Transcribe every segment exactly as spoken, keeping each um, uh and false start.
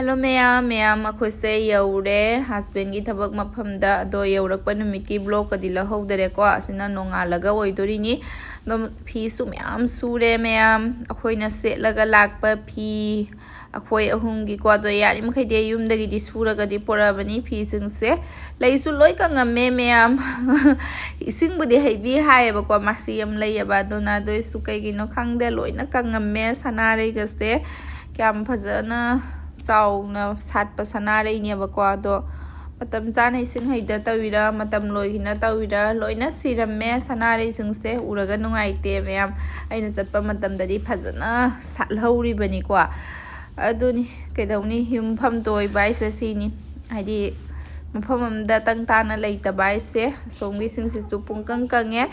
Hello ꯃꯌꯥꯝ, ꯃꯌꯥꯝ ꯑꯩꯈꯣꯏꯁꯦ ꯌꯧꯔꯦ ꯍꯁꯕꯦꯟꯒꯤ ꯊꯕꯛ ꯃꯐꯝꯗ꯫ ꯑꯗꯣ ꯌꯧꯔꯛꯄ ꯅꯨꯃꯤꯠꯀꯤ ꯕ꯭ꯂꯣꯛꯀꯗꯤ ꯂꯧꯍꯧꯗꯔꯦꯀꯣ, ꯑꯁꯤꯅ ꯅꯣꯡꯉꯥꯜꯂꯒ ꯑꯣꯏꯗꯣꯔꯤꯅꯤ꯫ ꯑꯗꯣ ꯐꯤꯁꯨ ꯃꯌꯥꯝ ꯁꯨꯔꯦ ꯃꯌꯥꯝ, ꯑꯩꯈꯣꯏꯅ ꯁꯦꯠꯂꯒ ꯂꯥꯛꯄ ꯐꯤ ꯑꯩꯈꯣꯏ ꯑꯍꯨꯝꯒꯤꯀꯣ꯫ ꯑꯗꯣ ꯌꯥꯔꯤꯃꯈꯩꯗꯤ ꯑꯩ ꯌꯨꯝꯗꯒꯤꯗꯤ ꯁꯨꯔꯒꯗꯤ ꯄꯨꯔꯛꯑꯕꯅꯤ ꯐꯤꯁꯤꯡꯁꯦ꯫ ꯂꯩꯁꯨ ꯂꯣꯏ ꯀꯪꯉꯝꯃꯦ ꯃꯌꯥꯝ꯫ ꯏꯁꯤꯡꯕꯨꯗꯤ ꯍꯩꯕꯤ ꯍꯥꯏꯌꯦꯕꯀꯣ, ꯃꯥꯁꯤ ꯌꯥꯝ ꯂꯩꯌꯦꯕ꯫ ꯑꯗꯨꯅ ꯑꯗꯨꯏꯁꯨ ꯀꯩꯒꯤꯅꯣ ꯈꯪꯗꯦ, ꯂꯣꯏꯅ ꯀꯪꯉꯝꯃꯦ ꯁꯅꯥꯔꯩꯒꯁꯦ꯫ ꯀꯌꯥꯝ ꯐꯖꯅ ꯆꯥꯎꯅ ꯁꯥꯠꯄ ꯁꯅꯥꯔꯩꯅꯦꯕꯀꯣ꯫ ꯑꯗꯣ ꯃꯇꯝ ꯆꯥꯅ ꯏꯁꯤꯡ ꯍꯩꯗ ꯇꯧꯋꯤꯔꯥ, ꯃꯇꯝ ꯂꯣꯏꯈꯤꯅ ꯇꯧꯋꯤꯔꯥ, ꯂꯣꯏꯅ ꯁꯤꯔꯝꯃꯦ ꯁꯅꯥꯔꯩꯁꯤꯡꯁꯦ꯫ ꯎꯔꯒ ꯅꯨꯡꯉꯥꯏꯇꯦ ꯃꯌꯥꯝ꯫ ꯑꯩꯅ ꯆꯠꯄ ꯃꯇꯝꯗꯗꯤ ꯐꯖꯅ ꯁꯥꯠꯍꯧꯔꯤꯕꯅꯤꯀꯣ꯫ ꯑꯗꯨꯅꯤ, ꯀꯩꯗꯧꯅꯤ, ꯌꯨꯝꯐꯝ ꯇꯣꯏꯕ ꯍꯥꯏꯁꯦ ꯁꯤꯅꯤ꯫ ꯍꯥꯏꯗꯤ ꯃꯐꯝ ꯑꯃꯗ ꯇꯪ ꯇꯥꯅ ꯂꯩꯇꯕ ꯍꯥꯏꯁꯦ꯫ ꯑꯁꯣꯝꯒꯤꯁꯤꯡꯁꯤꯁꯨ ꯄꯨꯡꯀꯪ ꯀꯪꯉꯦ꯫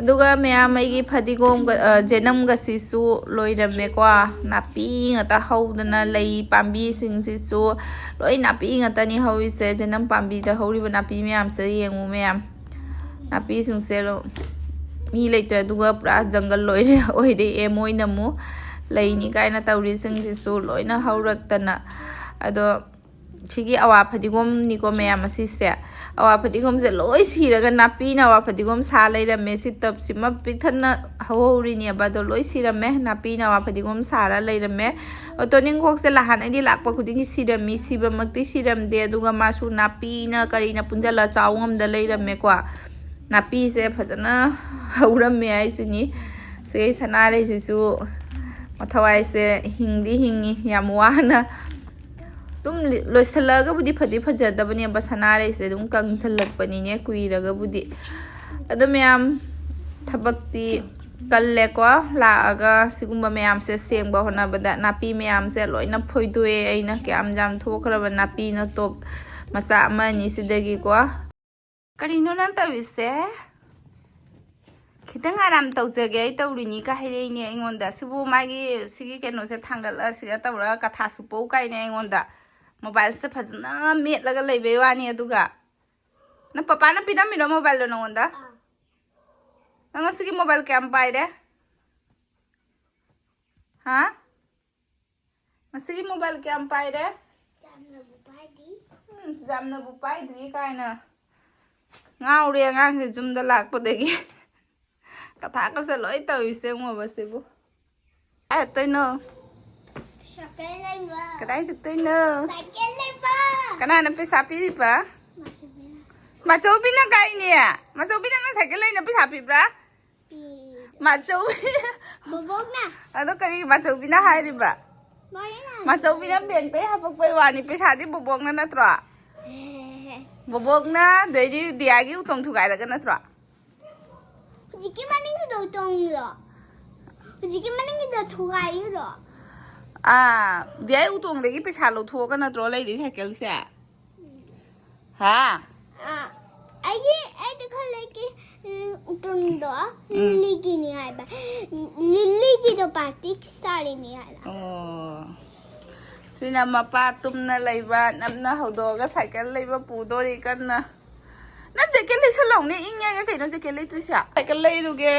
ꯑꯗꯨꯒ ꯃꯌꯥꯝ ꯑꯩꯒꯤ ꯐꯗꯤꯒꯣꯝꯒ, ꯑ, ꯖꯦꯅꯝꯒꯁꯤꯁꯨ ꯂꯣꯏꯔꯝꯃꯦꯀꯣ꯫ ꯅꯥꯄꯤ ꯉꯥꯛꯇ ꯍꯧꯗꯅ ꯂꯩ ꯄꯥꯝꯕꯤꯁꯤꯡꯁꯤꯁꯨ ꯂꯣꯏ ꯅꯥꯄꯤ ꯉꯥꯛꯇꯅꯤ ꯍꯧꯔꯤꯁꯦ꯫ ꯖꯦꯅꯝ ꯄꯥꯝꯕꯤꯗ ꯍꯧꯔꯤꯕ ꯅꯥꯄꯤ ꯃꯌꯥꯝꯁꯦ ꯌꯦꯡꯉꯨ ꯃꯌꯥꯝ꯫ ꯅꯥꯄꯤꯁꯤꯡꯁꯦ ꯂꯣ-, ꯃꯤ ꯂꯩꯇ꯭ꯔꯦ, ꯑꯗꯨꯒ ꯄꯨꯔꯥ ꯖꯪꯒꯜ ꯂꯣꯏꯔꯦ, ꯑꯣꯏꯔꯛꯑꯦ ꯃꯣꯏꯅ ꯑꯃꯨꯛ꯫ ꯂꯩꯅꯤ ꯀꯥꯏꯅ ꯇꯧꯔꯤꯁꯤꯡꯁꯤꯁꯨ ꯂꯣꯏꯅ ꯍꯧꯔꯛꯇꯅ꯫ ꯑꯗꯣ ꯁꯤꯒꯤ ꯑꯋꯥ ꯐꯗꯤꯒꯣꯝꯅꯤꯀꯣ ꯃꯌꯥꯝ ꯑꯁꯤꯁꯦ꯫ ꯑꯋꯥ ꯐꯗꯤꯒꯣꯝꯁꯦ ꯂꯣꯏ ꯁꯤꯔꯒ ꯅꯥꯄꯤꯅ ꯑꯋꯥ ꯐꯗꯤꯒꯣꯝ ꯁꯥ ꯂꯩꯔꯝꯃꯦ꯫ ꯁꯤ ꯇꯞꯁꯤꯃ ꯄꯤꯛ ꯊꯟꯅ ꯍꯧꯍꯧꯔꯤꯅꯦꯕ, ꯑꯗꯣ ꯂꯣꯏ ꯁꯤꯔꯝꯃꯦ, ꯅꯥꯄꯤꯅ ꯑꯋꯥ ꯐꯗꯤꯒꯣꯝ ꯁꯥꯔ ꯂꯩꯔꯝꯃꯦ꯫ ꯑꯗꯣ ꯇꯣꯅꯤꯡꯈꯣꯛꯁꯦ ꯂꯥꯛꯍꯥꯟ ꯑꯩꯗꯤ ꯂꯥꯛꯄ ꯈꯨꯗꯤꯡꯒꯤ ꯁꯤꯔꯝꯃꯤ, ꯁꯤꯕꯃꯛꯇꯤ ꯁꯤꯔꯝꯗꯦ, ꯑꯗꯨꯒ ꯃꯥꯁꯨ ꯅꯥꯄꯤꯅ ꯀꯔꯤꯅ ꯄꯨꯟꯁꯤꯜꯂ ꯆꯥꯎ ꯉꯝꯗ ꯂꯩꯔꯝꯃꯦꯀꯣ꯫ ꯅꯥꯄꯤꯁꯦ ꯐꯖꯅ ꯍꯧꯔꯝꯃꯦ ꯍꯥꯏꯁꯤꯅꯤ꯫ ꯁꯤꯒꯤ ꯁꯅꯥꯔꯩꯁꯤꯁꯨ ꯃꯊꯋꯥꯏꯁꯦ ꯍꯤꯡꯗꯤ ꯍꯤꯡꯉꯤ, ꯌꯥꯝ ꯋꯥꯅ꯫ ꯑꯗꯨꯝ ꯂꯤ-, ꯂꯣꯏꯁꯤꯜꯂꯛꯑꯒꯕꯨꯗꯤ ꯐꯗꯤ ꯐꯖꯗꯕꯅꯦꯕ, ꯁꯅꯥꯔꯩꯁꯦ ꯑꯗꯨꯝ ꯀꯪꯁꯤꯜꯂꯛꯄꯅꯤꯅꯦ ꯀꯨꯏꯔꯒꯕꯨꯗꯤ꯫ ꯑꯗꯣ ꯃꯌꯥꯝ, ꯊꯕꯛꯇꯤ ꯀꯜꯂꯦꯀꯣ꯫ ꯂꯥꯛꯑꯒ ꯁꯤꯒꯨꯝꯕ ꯃꯌꯥꯝꯁꯦ ꯁꯦꯡꯕ ꯍꯣꯠꯅꯕꯗ ꯅꯥꯄꯤ ꯃꯌꯥꯝꯁꯦ ꯂꯣꯏꯅ ꯐꯣꯏꯗꯣꯛꯑꯦ ꯑꯩꯅ꯫ ꯀꯌꯥꯝ ꯌꯥꯝ ꯊꯣꯛꯈ꯭ꯔꯕ ꯅꯥꯄꯤ ꯅꯇꯣꯞ ꯃꯆꯥ ꯑꯃ ꯑꯅꯤ ꯁꯤꯗꯒꯤꯀꯣ꯫ ꯀꯔꯤꯅꯣ ꯅꯪ ꯇꯧꯔꯤꯁꯦ? ꯈꯤꯇꯪ ꯑꯔꯥꯝ ꯇꯧꯖꯒꯦ ꯑꯩ ꯇꯧꯔꯤꯅꯤ ꯀ ꯍꯥꯏꯔꯛꯏꯅꯦ ꯑꯩꯉꯣꯟꯗ꯫ ꯁꯤꯕꯨ ꯃꯥꯒꯤ ꯁꯤꯒꯤ ꯀꯩꯅꯣꯁꯦ ꯊꯥꯡꯒꯠꯂ ꯁꯤꯗ ꯇꯧꯔꯒ ꯀꯊꯥ ꯁꯨꯄꯧ ꯀꯥꯏꯅꯦ ꯑꯩꯉꯣꯟꯗ꯫ ꯃꯣꯕꯥꯏꯜꯁꯦ ꯐꯖꯅ ꯃꯦꯠꯂꯒ ꯂꯩꯕꯩ ꯋꯥꯅꯤ꯫ ꯑꯗꯨꯒ ꯅꯪ ꯄꯄꯥꯅ ꯄꯤꯔꯝꯃꯤꯔꯣ ꯃꯣꯕꯥꯏꯜꯗꯣ ꯅꯉꯣꯟꯗ? ꯅꯪ ꯉꯁꯤꯒꯤ ꯃꯣꯕꯥꯏꯜ ꯀꯌꯥꯝ ꯄꯥꯏꯔꯦ? ꯍꯥ? ꯉꯁꯤꯒꯤ ꯃꯣꯕꯥꯏꯜ ꯀꯌꯥꯝ ꯄꯥꯏꯔꯦ? ꯎꯝ, ꯌꯥꯝꯅꯕꯨ ꯄꯥꯏꯗ꯭ꯔꯤ ꯀꯥꯏꯅ ꯉꯥꯎꯔꯦ ꯑꯉꯥꯡꯁꯦ ꯌꯨꯝꯗ ꯂꯥꯛꯄꯗꯒꯤ꯫ ꯀꯊꯥꯀꯁꯦ ꯂꯣꯏ ꯇꯧꯏꯁꯦ ꯌꯦꯡꯉꯣꯕ ꯁꯤꯕꯨ꯫ ꯀꯥꯏ ꯆꯠꯇꯣꯏꯅꯣ? ꯁꯥꯏꯀꯜ ꯂꯩꯕ꯫ ꯀꯗꯥꯏ ꯆꯠꯇꯣꯏꯅꯣ? ꯁꯥꯏꯀꯜ ꯂꯩꯕ꯫ ꯀꯅꯥꯅ ꯄꯩꯁꯥ ꯄꯤꯔꯤꯕ? ꯃꯥꯁꯨ ꯄꯤꯔꯦ꯫ ꯃꯥꯆꯧꯕꯤꯅ ꯀꯥꯏꯅꯦ? ꯃꯥꯆꯧꯕꯤꯅ ꯅꯪ ꯁꯥꯏꯀꯜ ꯂꯩꯅ ꯄꯩꯁꯥ ꯄꯤꯕ꯭ꯔꯥ? ꯄꯤꯔꯦ꯫ ꯃꯥꯆꯧꯕꯤ꯫ ꯕꯣꯕꯣꯛꯅ꯫ ꯑꯗꯣ ꯀꯔꯤꯒꯤ ꯃꯥꯆꯧꯕꯤꯅ ꯍꯥꯏꯔꯤꯕ? ꯃꯥꯅ꯫ ꯃꯥꯆꯧꯕꯤꯅ ꯕꯦꯡꯛꯇꯩ ꯍꯥꯄꯛꯄꯩ ꯋꯥꯅꯤ, ꯄꯩꯁꯥꯗꯤ ꯕꯣꯕꯣꯛꯅ ꯅꯠꯇ꯭ꯔꯣ? ꯍꯦ, ꯍꯦ, ꯍꯦ꯫ ꯕꯣꯕꯣꯛꯅ ꯑꯗꯩꯗꯤ ꯗꯤꯌꯥꯒꯤ ꯎꯇꯣꯡ ꯊꯨꯒꯥꯏꯔꯒ ꯅꯠꯇ꯭ꯔꯣ? ꯍꯧꯖꯤꯛꯀꯤ ꯃꯅꯤꯡꯒꯤꯗꯣ ꯇꯣꯡꯂꯣ꯫ ꯍꯧꯖꯤꯛꯀꯤ ꯃꯅꯤꯡꯒꯤꯗꯣ ꯊꯨꯒꯥꯏꯔꯤꯔꯣ? ꯑꯥ, ꯗꯤꯌꯥꯏ ꯎꯇꯣꯡꯗꯒꯤ ꯄꯩꯁꯥ ꯂꯧꯊꯣꯛꯑꯒ ꯅꯠꯇ꯭ꯔꯣ ꯂꯩꯔꯤ ꯁꯥꯏꯀꯜꯁꯦ? ꯍꯥ? ꯑꯥ, ꯑꯩꯒꯤ, ꯑꯩꯗꯤ ꯈꯜꯂꯦ ꯀꯤ, ꯎꯝ, ꯎꯇꯣꯡꯗꯣ ꯎꯝ꯫ ꯂꯤꯂꯤꯒꯤꯅꯤ ꯍꯥꯏꯕ꯫ ꯂꯤꯂꯤꯒꯤꯗꯣ ꯄꯥꯔꯇꯤ ꯁꯥꯔꯤꯅꯤ ꯍꯥꯏꯕ꯫ ꯑꯣ꯫ ꯁꯤꯅ ꯃꯄꯥ ꯇꯨꯝꯅ ꯂꯩꯕ, ꯅꯝꯅ ꯍꯧꯗꯣꯛꯑꯒ ꯁꯥꯏꯀꯜ ꯂꯩꯕ ꯄꯨꯗꯣꯔꯤ ꯀꯟꯅ꯫ ꯅꯪ ꯖꯦꯀꯦꯠ ꯂꯩꯁꯜꯂꯧꯅꯦ, ꯏꯪꯉꯦꯒ ꯀꯩꯅꯣ ꯖꯦꯀꯦꯠ ꯂꯩꯇ꯭ꯔꯤꯁꯦ? ꯁꯥꯏꯀꯜ ꯂꯩꯔꯨꯒꯦ꯫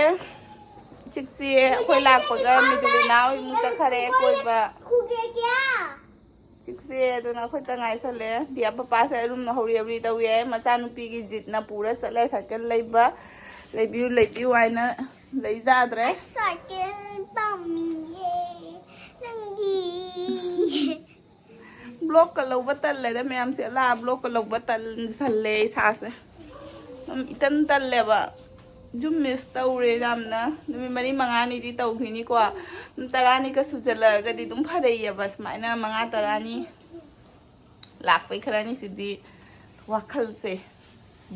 ꯆꯤꯛꯆꯤ, ꯑꯩꯈꯣꯏ ꯂꯥꯛꯄꯒ ꯃꯤꯗꯨꯂꯤꯅꯥ ꯍꯣꯏ ꯑꯃꯨꯛ ꯆꯠꯈꯔꯦ ꯀꯣꯏꯕ꯫ ꯈꯨꯒꯦ ꯀꯌꯥ? ꯆꯤꯛꯆꯤ, ꯑꯗꯨꯅ ꯑꯩꯈꯣꯏꯇ ꯉꯥꯏꯁꯜꯂꯦ꯫ ꯗꯤꯌꯥ ꯄꯄꯥꯁꯦ ꯑꯔꯨꯝꯅ ꯍꯧꯔꯤ ꯍꯧꯔꯤ ꯇꯧꯋꯦ꯫ ꯃꯆꯥꯅꯨꯄꯤꯒꯤ ꯖꯤꯠꯅ ꯄꯨꯔ ꯆꯠꯂꯦ ꯁꯥꯏꯀꯜ ꯂꯩꯕ꯫ ꯂꯩꯕꯤꯌꯨ, ꯂꯩꯕꯤꯌꯨ ꯍꯥꯏꯅ ꯂꯩꯖꯗ꯭ꯔꯦ꯫ ꯑꯩ ꯁꯥꯏꯀꯜ ꯄꯥꯝꯃꯤꯌꯦ꯫ ꯅꯪꯒꯤ꯫ ꯕ꯭ꯂꯣꯛꯀ ꯂꯧꯕ ꯇꯜꯂꯦꯗ ꯃꯌꯥꯝꯁꯦ꯫ ꯑꯂꯥ ꯕ꯭ꯂꯣꯛꯀ ꯂꯧꯕ ꯇꯟꯁꯜꯂꯦ ꯏꯁꯥꯁꯦ꯫ ꯑꯗꯨꯝ ꯏꯇꯟ ꯇꯜꯂꯦꯕ꯫ ꯌꯨꯝ ꯃꯤꯁ ꯇꯧꯔꯦ ꯌꯥꯝꯅ꯫ ꯅꯨꯃꯤꯠ ꯃꯔꯤ ꯃꯉꯥꯅꯤꯗꯤ ꯇꯧꯈꯤꯅꯤꯀꯣ꯫ ꯑꯗꯨꯝ ꯇꯔꯥꯅꯤꯒ ꯁꯨꯖꯜꯂꯛꯑꯒꯗꯤ ꯑꯗꯨꯝ ꯐꯔꯛꯑꯦꯕ꯫ ꯁꯨꯃꯥꯏꯅ ꯃꯉꯥ ꯇꯔꯥꯅꯤ ꯂꯥꯛꯄꯩ ꯈꯔꯅꯤꯁꯤꯗꯤ ꯋꯥꯈꯜꯁꯦ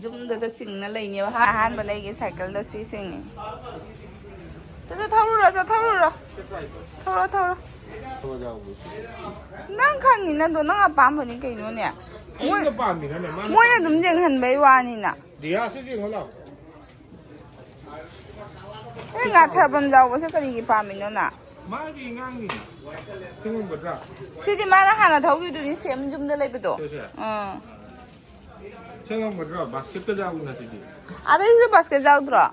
ꯌꯨꯝꯗꯗ ꯆꯤꯡꯅ ꯂꯩꯅꯦꯕ꯫ ꯑꯍꯥꯟꯕ ꯂꯩꯒꯦ ꯁꯥꯏꯀꯜꯗꯣ ꯁꯤ ꯆꯤꯡꯉꯤ꯫ ꯆꯠ, ꯆꯠ, ꯊꯧꯔꯨꯔꯣ, ꯆꯠ, ꯊꯧꯔꯨꯔꯣ꯫ ꯊꯧꯔꯣ, ꯊꯧꯔꯣ꯫ ꯅꯪ ꯈꯪꯉꯤ ꯅꯪꯗꯣ, ꯅꯪ ꯑꯄꯥꯝꯕꯅꯤ ꯀꯩꯅꯣꯅꯦ꯫ ꯃꯣꯏ-, ꯑꯩꯅ ꯄꯥꯝꯃꯤꯔꯅꯦ? ꯃꯥꯅ ꯃꯣꯏꯅ ꯑꯗꯨꯝ ꯌꯦꯡꯍꯟꯕꯩ ꯋꯥꯅꯤꯅ꯫ ꯗꯤꯌꯥ, ꯁꯤ ꯌꯦꯡꯉꯣ ꯂꯥꯎ꯫ ꯑꯦ, ꯉꯥꯊꯕꯝ ꯌꯥꯎꯕꯁꯦ ꯀꯔꯤꯒꯤ ꯄꯥꯝꯃꯤꯅꯣ ꯅꯪ? ꯃꯥꯒꯤ ꯑꯉꯥꯡꯒꯤ ꯁꯦꯝꯃꯝꯒꯗ꯭ꯔꯥ? ꯁꯤꯗꯤ ꯃꯥꯅ ꯍꯥꯟꯅ ꯊꯧꯈꯤꯕꯗꯨꯅꯤ, ꯁꯦꯝ ꯌꯨꯝꯗ ꯂꯩꯕꯗꯣ꯫ ꯁꯦ, ꯁꯦ꯫ ꯑꯥ꯫ ꯁꯦꯝꯃꯝꯒꯗ꯭ꯔꯣ? ꯕꯥꯁꯀꯦꯠꯀ ꯌꯥꯎꯅ ꯁꯤꯗꯤ꯫ ꯑꯗꯩꯁꯤꯗ ꯕꯥꯁꯀꯦꯠ ꯌꯥꯎꯗ꯭ꯔꯣ?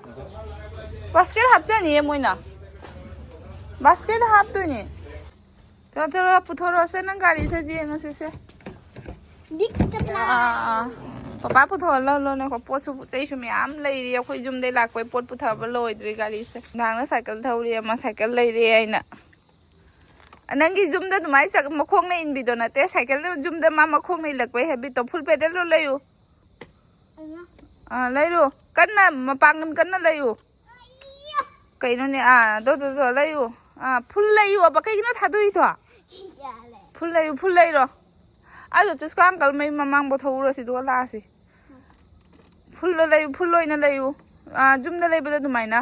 ꯕꯥꯁꯀꯦꯠ ꯍꯥꯞꯆꯅꯤꯌꯦ ꯃꯣꯏꯅ꯫ ꯕꯥꯁꯀꯦꯠ ꯍꯥꯞꯇꯣꯏꯅꯦ꯫ ꯆꯠꯂꯣ, ꯆꯠꯂꯣ, ꯄꯨꯊꯣꯔꯛꯑꯣꯁꯦ, ꯅꯪ ꯒꯥꯔꯤꯁꯦ ꯌꯦꯡꯉꯁꯤꯁꯦ꯫ ꯄꯄꯥ ꯄꯨꯊꯣꯛꯍꯜꯂꯣ ꯂꯣꯅꯀꯣ꯫ ꯄꯣꯠꯁꯨ ꯄꯣꯠ ꯆꯩꯁꯨ ꯃꯌꯥꯝ ꯂꯩꯔꯤ꯫ ꯑꯩꯈꯣꯏ ꯌꯨꯝꯗꯩ ꯂꯥꯛꯄꯩ ꯄꯣꯠ ꯄꯨꯊꯕ ꯂꯣꯏꯗ꯭ꯔꯤ ꯒꯥꯔꯤꯁꯦ꯫ ꯅꯍꯥꯟꯅ ꯁꯥꯏꯀꯜ ꯊꯧꯔꯤ ꯑꯃ, ꯁꯥꯏꯀꯜ ꯂꯩꯔꯦ ꯑꯩꯅ꯫ ꯅꯪꯒꯤ ꯌꯨꯝꯗ ꯑꯗꯨꯃꯥꯏꯅ ꯆꯠ-, ꯃꯈꯣꯡꯅ ꯏꯟꯕꯤꯗꯣ ꯅꯠꯇꯦ, ꯁꯥꯏꯀꯜꯅ ꯌꯨꯝꯗ ꯃꯥ ꯃꯈꯣꯡꯅ ꯏꯜꯂꯛꯄꯩ ꯍꯦꯕꯤꯠꯇꯣ꯫ ꯐꯨꯜ ꯄꯦꯗꯜꯗꯣ ꯂꯩꯌꯨ꯫ ꯑꯥ, ꯂꯩꯔꯨ꯫ ꯀꯟꯅ, ꯃꯄꯥꯡꯒꯜ ꯀꯟꯅ ꯂꯩꯌꯨ꯫ ꯀꯩꯅꯣꯅꯦ? ꯑꯥ, ꯗꯣ, ꯗꯣ, ꯗꯣ, ꯂꯩꯌꯨ꯫ ꯑꯥ, ꯐꯨꯜ ꯂꯩꯌꯨ ꯑꯕ꯫ ꯀꯩꯒꯤꯅꯣ ꯊꯥꯗꯣꯛꯏꯗꯣ? ꯐꯨꯜ ꯂꯩꯌꯨ, ꯐꯨꯜ ꯂꯩꯔꯣ꯫ ꯑꯗꯣ ꯇꯨꯁꯀꯥ ꯑꯪꯀꯜ ꯃꯌꯨꯝ ꯃꯃꯥꯡꯕꯧ ꯊꯣꯛꯎꯔꯁꯤ, ꯑꯗꯨꯒ ꯂꯥꯛꯑꯁꯤ꯫ ꯐꯨꯜꯗ ꯂꯩꯌꯨ, ꯐꯨꯜ ꯑꯣꯏꯅ ꯂꯩꯌꯨ꯫ ꯑꯥ, ꯌꯨꯝꯗ ꯂꯩꯕꯗ ꯑꯗꯨꯃꯥꯏꯅ꯫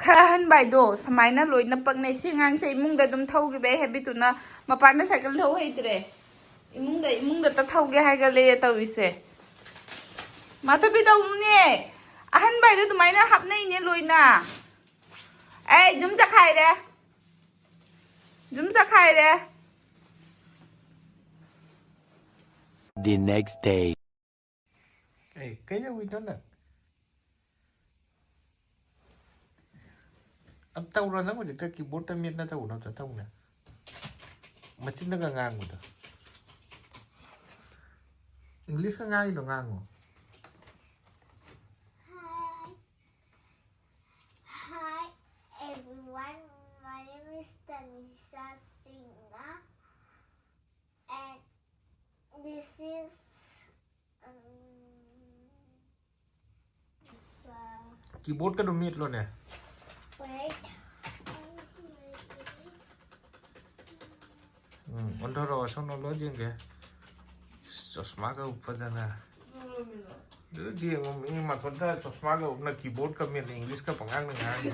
ꯈꯔ ꯑꯍꯟ ꯚꯥꯏꯗꯣ ꯁꯨꯃꯥꯏꯅ ꯂꯣꯏꯅ ꯄꯛꯅꯩ꯫ ꯁꯤ ꯑꯉꯥꯡꯁꯦ ꯏꯃꯨꯡꯗ ꯑꯗꯨꯝ ꯊꯧꯈꯤꯕꯩ ꯍꯦꯕꯤꯠꯇꯨꯅ ꯃꯄꯥꯟꯗ ꯁꯥꯏꯀꯜ ꯊꯧ ꯍꯩꯇ꯭ꯔꯦ꯫ ꯏꯃꯨꯡꯗ, ꯏꯃꯨꯡꯗꯇ ꯊꯧꯒꯦ ꯍꯥꯏꯒꯠꯂꯦ ꯇꯧꯔꯤꯁꯦ꯫ ꯃꯥꯊꯕꯤ ꯇꯧꯅꯨꯅꯦ꯫ ꯑꯍꯟ ꯚꯥꯏꯗꯣ ꯑꯗꯨꯃꯥꯏꯅ ꯍꯥꯞꯅꯩꯅꯦ ꯂꯣꯏꯅ꯫ ꯑꯩ ꯑꯗꯨꯝ ꯆꯈꯥꯏꯔꯦ꯫ ꯑꯗꯨꯝ ꯆꯈꯥꯏꯔꯦ꯫ The next day. ꯑꯦ, ꯀꯩꯗꯧꯏꯅꯣ ꯅꯪ? ꯑꯝ ꯇꯧꯔꯣ, ꯅꯪ ꯍꯧꯖꯤꯛꯇ ꯀꯤꯕꯣꯔꯗꯇ ꯃꯦꯠꯅ ꯇꯧꯕꯗꯣ ꯑꯝꯇ ꯇꯧꯅꯦ꯫ ꯃꯆꯤꯟꯗꯒ ꯉꯥꯡꯕꯗꯣ꯫ ꯏꯪꯂꯤꯁꯀ ꯉꯥꯡꯉꯤꯗꯣ ꯉꯥꯡꯉꯣ꯫ Hi. Hi, everyone. My name is Tanisha Singha, and this is, um, this, uh, ꯀꯤꯕꯣꯔꯗꯀꯗꯣ ꯃꯦꯠꯂꯣꯅꯦ꯫ Wait. ꯎꯝ, ꯑꯣꯟꯊꯣꯔꯛꯑꯣ, ꯑꯁꯣꯝ ꯂꯣꯏ ꯌꯦꯡꯒꯦ꯫ ꯆꯣꯁꯃꯥꯒ ꯎꯞꯄꯗꯅ꯫ ꯑꯗꯨꯗꯤ ꯌꯦꯡꯉꯣ, ꯃꯤ ꯃꯊꯣꯟꯗ ꯆꯣꯁꯃꯥꯒ ꯎꯞꯅ ꯀꯤꯕꯣꯔꯗꯀ ꯃꯦꯠꯅ ꯏꯪꯂꯤꯁꯀ ꯄꯉꯥꯡꯗ ꯉꯥꯡꯉꯤ꯫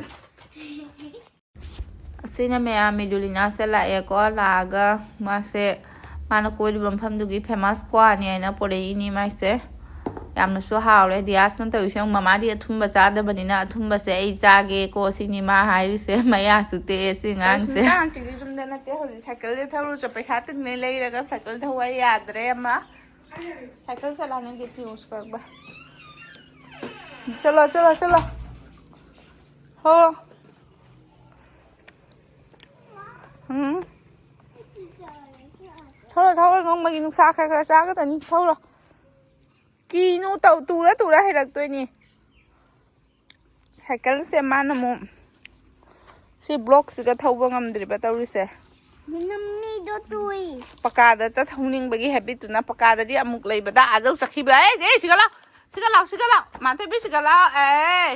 ꯑꯁꯤꯅ ꯃꯌꯥꯝ ꯃꯤꯗꯨꯂꯤꯅꯥꯁꯦ ꯂꯥꯛꯑꯦꯀꯣ꯫ ꯂꯥꯛꯑꯒ ꯃꯥꯁꯦ, ꯃꯥꯅ ꯀꯣꯏꯔꯤꯕ ꯃꯐꯝꯗꯨꯒꯤ ꯐꯦꯃꯁ ꯀ꯭ꯋꯥꯅꯤ ꯍꯥꯏꯅ ꯄꯨꯔꯛꯏꯅꯤ ꯃꯥꯏꯁꯦ꯫ ꯌꯥꯝꯅꯁꯨ ꯍꯥꯎꯔꯦ꯫ ꯗꯤꯌꯥꯁꯅ ꯇꯧꯔꯤꯁꯦ ꯑꯃꯨꯛ ꯃꯃꯥꯗꯤ ꯑꯊꯨꯝꯕ ꯆꯥꯗꯕꯅꯤꯅ ꯑꯊꯨꯝꯕꯁꯦ ꯑꯩ ꯆꯥꯒꯦꯀꯣ ꯁꯤꯅꯤ ꯃꯥ ꯍꯥꯏꯔꯤꯁꯦ꯫ ꯃꯌꯥꯁꯨ ꯇꯦꯛꯑꯦ ꯁꯤ ꯑꯉꯥꯡꯁꯦ꯫ ꯁꯨꯜꯇꯥꯟ ꯑꯥꯟꯇꯤꯗꯤ ꯌꯨꯝꯗ ꯅꯠꯇꯦ ꯍꯧꯖꯤꯛ꯫ ꯁꯥꯏꯀꯜꯁꯦ ꯊꯧꯔꯨꯆꯣ꯫ ꯄꯩꯁꯥ ꯇꯤꯡꯅꯩ ꯂꯩꯔꯒ ꯁꯥꯏꯀꯜ ꯊꯧꯕ ꯌꯥꯗ꯭ꯔꯦ ꯑꯃ꯫ ꯁꯥꯏꯀꯜ ꯆꯂꯥꯅꯤꯡꯗꯦ ꯐꯤꯌꯨꯁ ꯀꯛꯄ꯫ ꯆꯠꯂꯣ, ꯆꯠꯂꯣ, ꯆꯠꯂꯣ꯫ ꯍꯣ꯫ ꯎꯝ꯫ ꯊꯧꯔꯣ, ꯊꯧꯔꯣ, ꯅꯣꯡꯃꯒꯤ ꯅꯨꯡꯁꯥ ꯈꯔ ꯈꯔ ꯆꯥꯒꯗꯅꯤ, ꯊꯧꯔꯣ꯫ ꯀꯤꯅꯨ, ꯇꯧ, ꯇꯨꯔ ꯇꯨꯔ ꯍꯩꯔꯛꯇꯣꯏꯅꯤ꯫ ꯁꯥꯏꯀꯜꯁꯦ ꯃꯥꯅ ꯑꯃꯨꯛ ꯁꯤ ꯕ꯭ꯂꯣꯛꯁꯤꯒ ꯊꯧꯕ ꯉꯝꯗ꯭ꯔꯤꯕ ꯇꯧꯔꯤꯁꯦ꯫ ꯅꯨꯃꯤꯗꯣ ꯇꯨꯏ꯫ ꯄꯀꯥꯗꯇ ꯊꯧꯅꯤꯡꯕꯒꯤ ꯍꯦꯕꯤꯠꯇꯨꯅ ꯄꯀꯥꯗꯗꯤ ꯑꯃꯨꯛ ꯂꯩꯕꯗ ꯑꯥ ꯌꯧ ꯆꯠꯈꯤꯕ꯫ ꯑꯦ, ꯑꯦ, ꯁꯤꯒ ꯂꯥꯎ, ꯁꯤꯒ ꯂꯥꯎ, ꯁꯤꯒ ꯂꯥꯎ, ꯃꯥꯟꯊꯣꯏꯕꯤ, ꯁꯤꯒ ꯂꯥꯎ꯫ ꯑꯦ꯫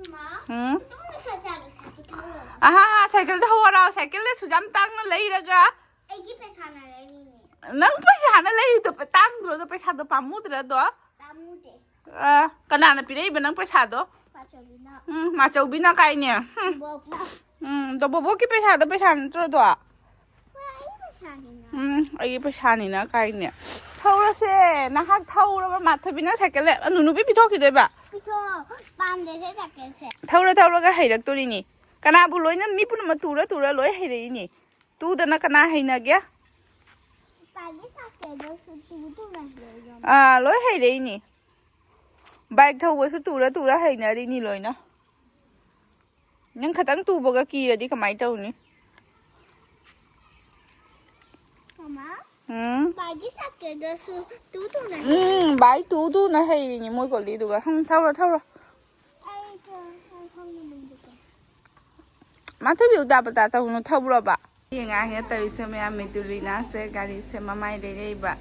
ꯏꯃꯥ, ꯎꯝ꯫ ꯑꯗꯨꯝ ꯅꯤꯁꯥ ꯆꯥꯒꯦ, ꯁꯥꯏꯀꯜ ꯊꯧꯔꯣ꯫ ꯑꯍꯥ, ꯁꯥꯏꯀꯜꯗ ꯍꯧꯔꯣ, ꯁꯥꯏꯀꯜꯗ ꯁꯨꯖꯥꯝ ꯇꯥꯡꯅ ꯂꯩꯔꯒ꯫ ꯑꯩꯒꯤ ꯄꯩꯁꯥꯅ ꯂꯩꯔꯤꯅꯦ꯫ ꯅꯪ ꯄꯩꯁꯥꯅ ꯂꯩꯔꯤꯗꯣ ꯄ-, ꯇꯥꯡꯗ꯭ꯔꯣ ꯑꯗꯣ? ꯄꯩꯁꯥꯗꯣ ꯄꯥꯝꯃꯨꯗ꯭ꯔꯣ ꯑꯗꯣ? ꯄꯥꯝꯃꯨꯗꯦ꯫ ꯑ, ꯀꯅꯥꯅ ꯄꯤꯔꯛꯏꯕ ꯅꯪ ꯄꯩꯁꯥꯗꯣ? ꯄꯥꯆꯧꯕꯤꯅ꯫ ꯎꯝ, ꯃꯥꯆꯧꯕꯤꯅ ꯀꯥꯏꯅꯦ? ꯍꯨꯝ꯫ ꯕꯣꯛꯅ꯫ ꯎꯝ, ꯑꯗꯣ ꯕꯣꯕꯣꯛꯀꯤ ꯄꯩꯁꯥꯗꯣ ꯄꯩꯁꯥ ꯅꯠꯇ꯭ꯔꯣ ꯑꯗꯣ? ꯍꯣꯏ, ꯑꯩꯒꯤ ꯄꯩꯁꯥꯅꯤꯅ꯫ ꯎꯝ, ꯑꯩꯒꯤ ꯄꯩꯁꯥꯅꯤꯅ ꯀꯥꯏꯅꯦ? ꯊꯧꯔꯁꯦ, ꯅꯍꯥꯛ ꯊꯧꯔꯕ ꯃꯥꯊꯣꯏꯕꯤ, ꯅꯪ ꯁꯥꯏꯀꯜ ꯂꯦ-, ꯑ, ꯅꯨꯅꯨꯕꯤ ꯄꯤꯊꯣꯛꯈꯤꯗꯣꯏꯕ? ꯄꯤꯊꯣꯛꯑꯣ, ꯄꯥꯝꯗꯦ ꯁꯦ ꯁꯥꯏꯀꯜꯁꯦ꯫ ꯊꯧꯔ ꯊꯧꯔꯒ ꯍꯩꯔꯛꯇꯣꯔꯤꯅꯤ꯫ ꯀꯅꯥꯕꯨ ꯂꯣꯏꯅ, ꯃꯤ ꯄꯨꯝꯅꯃꯛ ꯇꯨꯔ ꯇꯨꯔ ꯂꯣꯏ ꯍꯩꯔꯛꯏꯅꯤ꯫ ꯇꯨꯗꯅ ꯀꯅꯥ ꯍꯩꯅꯒꯦ? ꯄꯥꯒꯤ ꯁꯥꯏꯀꯜꯗꯁꯨ ꯇꯨ ꯇꯨꯅ ꯍꯩꯔꯛꯏꯅꯤ꯫ ꯑꯥ, ꯂꯣꯏ ꯍꯩꯔꯛꯏꯅꯤ꯫ ꯕꯥꯏꯛ ꯊꯧꯕꯁꯨ ꯇꯨꯔ ꯇꯨꯔ ꯍꯩꯅꯔꯤꯅꯤ ꯂꯣꯏꯅ꯫ ꯅꯪ ꯈꯇꯪ ꯇꯨꯕꯒ ꯀꯤꯔꯗꯤ ꯀꯃꯥꯏ ꯇꯧꯅꯤ? ꯃꯃꯥ, ꯎꯝ꯫ ꯕꯥꯏꯒꯤ ꯁꯥꯏꯀꯜꯗꯁꯨ ꯇꯨ ꯇꯨꯅ ꯎꯝ, ꯍꯩꯔꯦ꯫ ꯕꯥꯏ ꯇꯨ ꯇꯨꯅ ꯍꯩꯔꯤꯅꯤ ꯃꯣꯏ ꯀꯣꯂꯤꯗꯨꯒ꯫ ꯍꯨꯝ, ꯊꯧꯔꯣ, ꯊꯧꯔꯣ꯫ ꯑꯩ ꯊꯧ-, ꯑꯩ ꯊꯧꯅꯤꯡꯗꯦ꯫ ꯃꯥꯊꯣꯏꯕꯤ ꯎꯗꯥ ꯄꯗꯥ ꯇꯧꯅꯨ, ꯊꯧꯕ꯭ꯔꯣꯕ? ꯌꯦꯡꯉꯥ ꯍꯦꯛ ꯇꯧꯔꯤꯁꯦ ꯃꯌꯥꯝ, ꯃꯤꯇꯨꯂꯤꯅꯥꯁꯦ ꯒꯥꯔꯤꯁꯦ ꯃꯃꯥꯏ ꯂꯩꯔꯛꯏꯕ꯫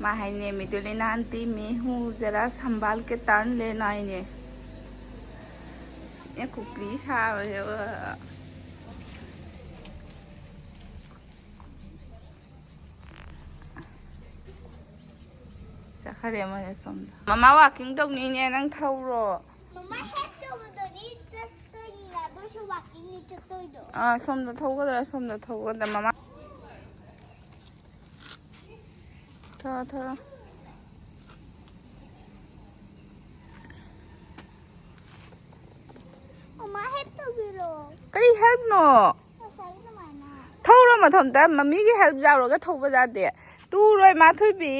ꯃꯥ ꯍꯥꯏꯅꯦ, "ꯃꯤꯇꯨꯂꯤꯅꯥ ꯑꯟꯇꯤ, ꯃꯤ ꯍꯨ ꯖꯔꯥ ꯁꯝꯕꯥꯜ ꯀꯦ ꯇꯔꯟ ꯂꯦꯅꯥ" ꯍꯥꯏꯅꯦ꯫ ꯁꯤꯅ ꯀꯨꯀ꯭ꯔꯤ ꯁꯥꯕꯁꯦ꯫ ꯆꯠꯈꯔꯦ ꯃꯣꯏ ꯑꯁꯣꯝꯗ꯫ ꯃꯃꯥ walking ꯇꯧꯅꯤꯅꯦ, ꯅꯪ ꯊꯧꯔꯣ꯫ ꯃꯃꯥ help ꯇꯧꯕꯗꯗꯤ ꯆꯠꯇꯣꯏꯅꯤꯅ, ꯑꯗꯨꯁꯨ walkingꯅꯤ ꯆꯠꯇꯣꯏꯗꯣ꯫ ꯑꯥ, ꯁꯣꯝꯗ ꯊꯧꯒꯗ꯭ꯔꯥ, ꯁꯣꯝꯗ ꯊꯧꯒꯗ꯭ꯔꯥ, ꯃꯃꯥ? ꯊꯧꯔꯣ, ꯊꯧꯔꯣ꯫ ꯃꯃꯥ help ꯇꯧꯕꯤꯔꯣ꯫ ꯀꯔꯤ helpꯅꯣ? ꯉꯁꯥꯏ ꯑꯗꯨꯃꯥꯏꯅ꯫ ꯊꯧꯔꯣ ꯃꯊꯟꯇ, ꯃꯃꯤꯒꯤ help ꯌꯥꯎꯔꯒ ꯊꯧꯕ ꯌꯥꯗꯦ꯫ ꯇꯨꯔꯣꯏ ꯃꯥꯊꯣꯏꯕꯤ꯫